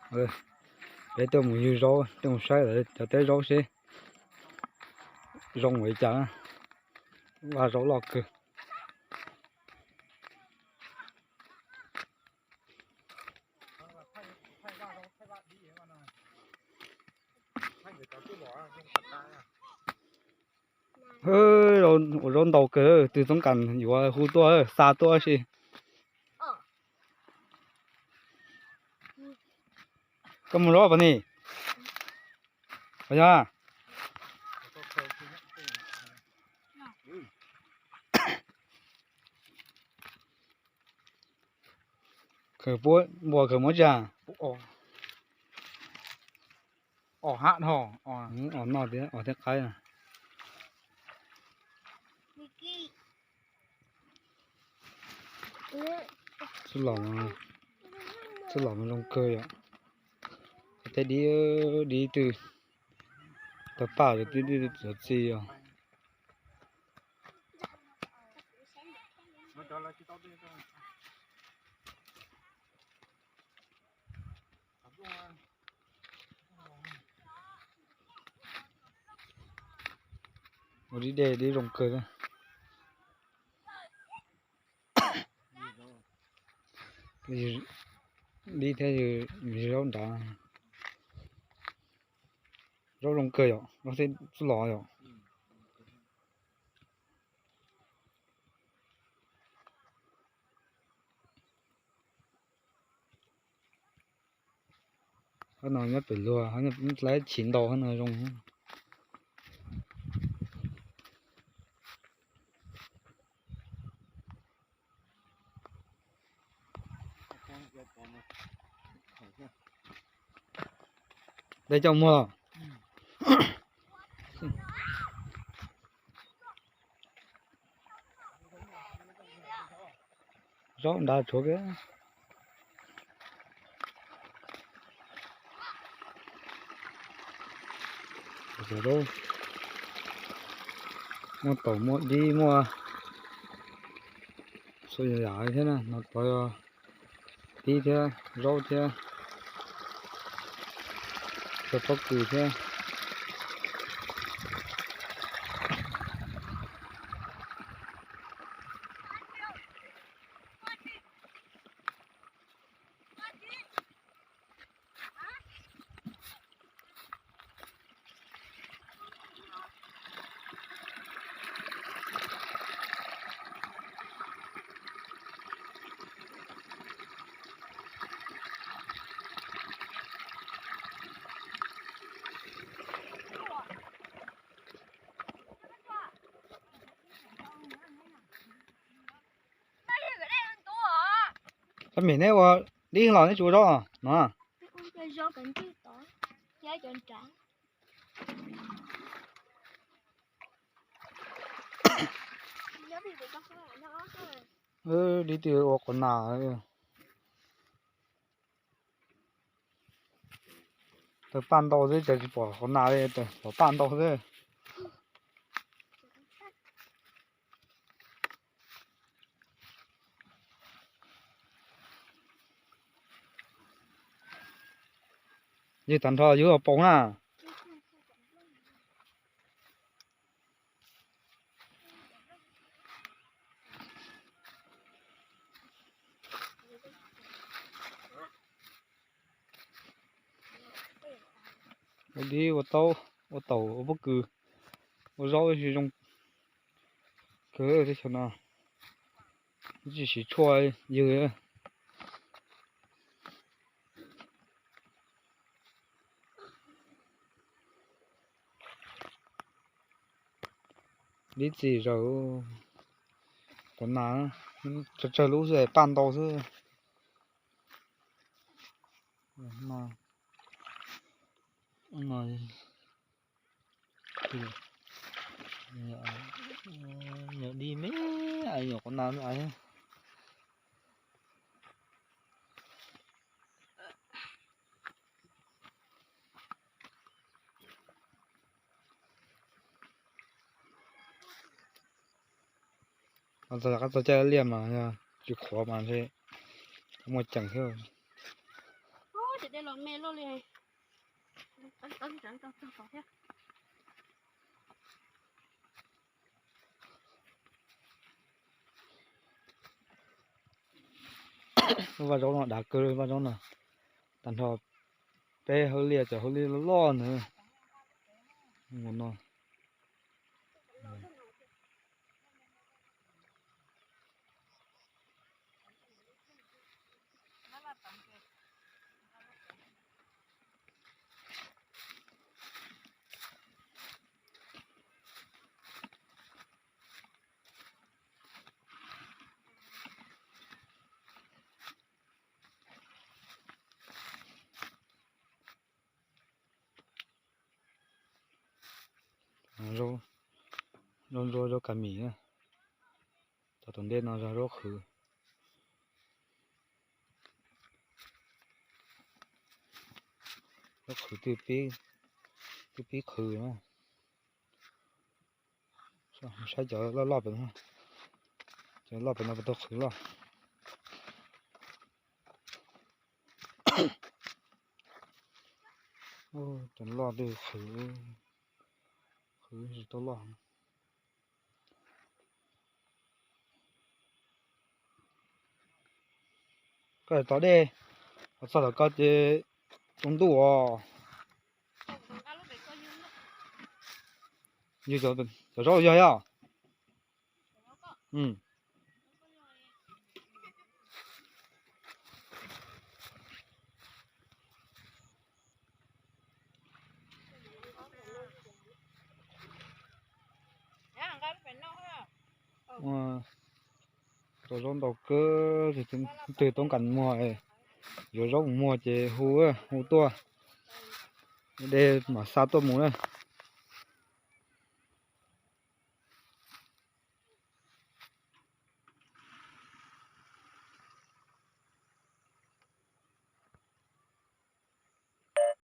Peb tuaj mus yug zaub, tuaj mus saib lawv cov teb zaub seb zoo li cas. Vaj zaub loj kawg. Ua zaub ntau kawg, tus Txoov Kam yuav hu tuaj, xa tuaj si. Koj mus zaub pas ni? Yog. Khaws puab npua khaws muab tsa. Os hab dhau. Os noj thiab, os thiab qaib. Txuj lom, txuj lom mas zoo kawg yom. Tej dib, dib twg tawg paj, dib twg txi os. Ua dib dej dib zoo kawg. Dib thiab yog zaub nrad. Zaub zoo kawg yom, zaub txuj lom yom. Qhov no nyob pem luag, nyob dlaib chiv ntau qhov no zoo. Dej coj muag. Zaub nrad tshuav kiag. Muaj taum muaj dib muaj txhua yam thiab na, no tod yog dib thiab zaub thiab cov pob kws thiab. Tab mim neb ua dib los neb tsis ua zaub no? Dib twg ua qhov nas. Tawg paj ntau xwb, cas tsis pom qhov nas li, pom paj ntau xwb. Yog tag nrho yug ua paus na. Ua dib ua taub ua taum ua pob kws ua zaub ib si zoo kawg teb chaws no. Tsis siv tshuaj ywg. Dib txi zaws, qhov nas tsawg tsawg lub xwb, paj ntau xwb. Nyuam dib me, nyuam qhov nas. Qab txog caij liaj mas yog tsis qhuav mas ntshe muaj ceem xwb. Dej los me luaj li. Lub vaj zaub no dav kawg, vaj zaub no tag nrho peb hauv liaj, cov hauv liaj loj loj ntawd no. Zaub ntsuab, zaub kab mis na. Cov tom ntej no yog zaub qhwv. Zaub qhwv twb pib qhwv na. Saib cov loj loj pem no, cov loj pem no puas tau qhwv loj. Cov loj twb qhwv, qhwv tsis tau loj. Koj tom dej, txog tom koj ces tsaus ntuj os. Yog cov zaub yog yog. Tua zaub ntau kawg, twg toob kas muag, yuav zaub mus muag ces hu, hu tuaj, dej mam xa tuaj mus na.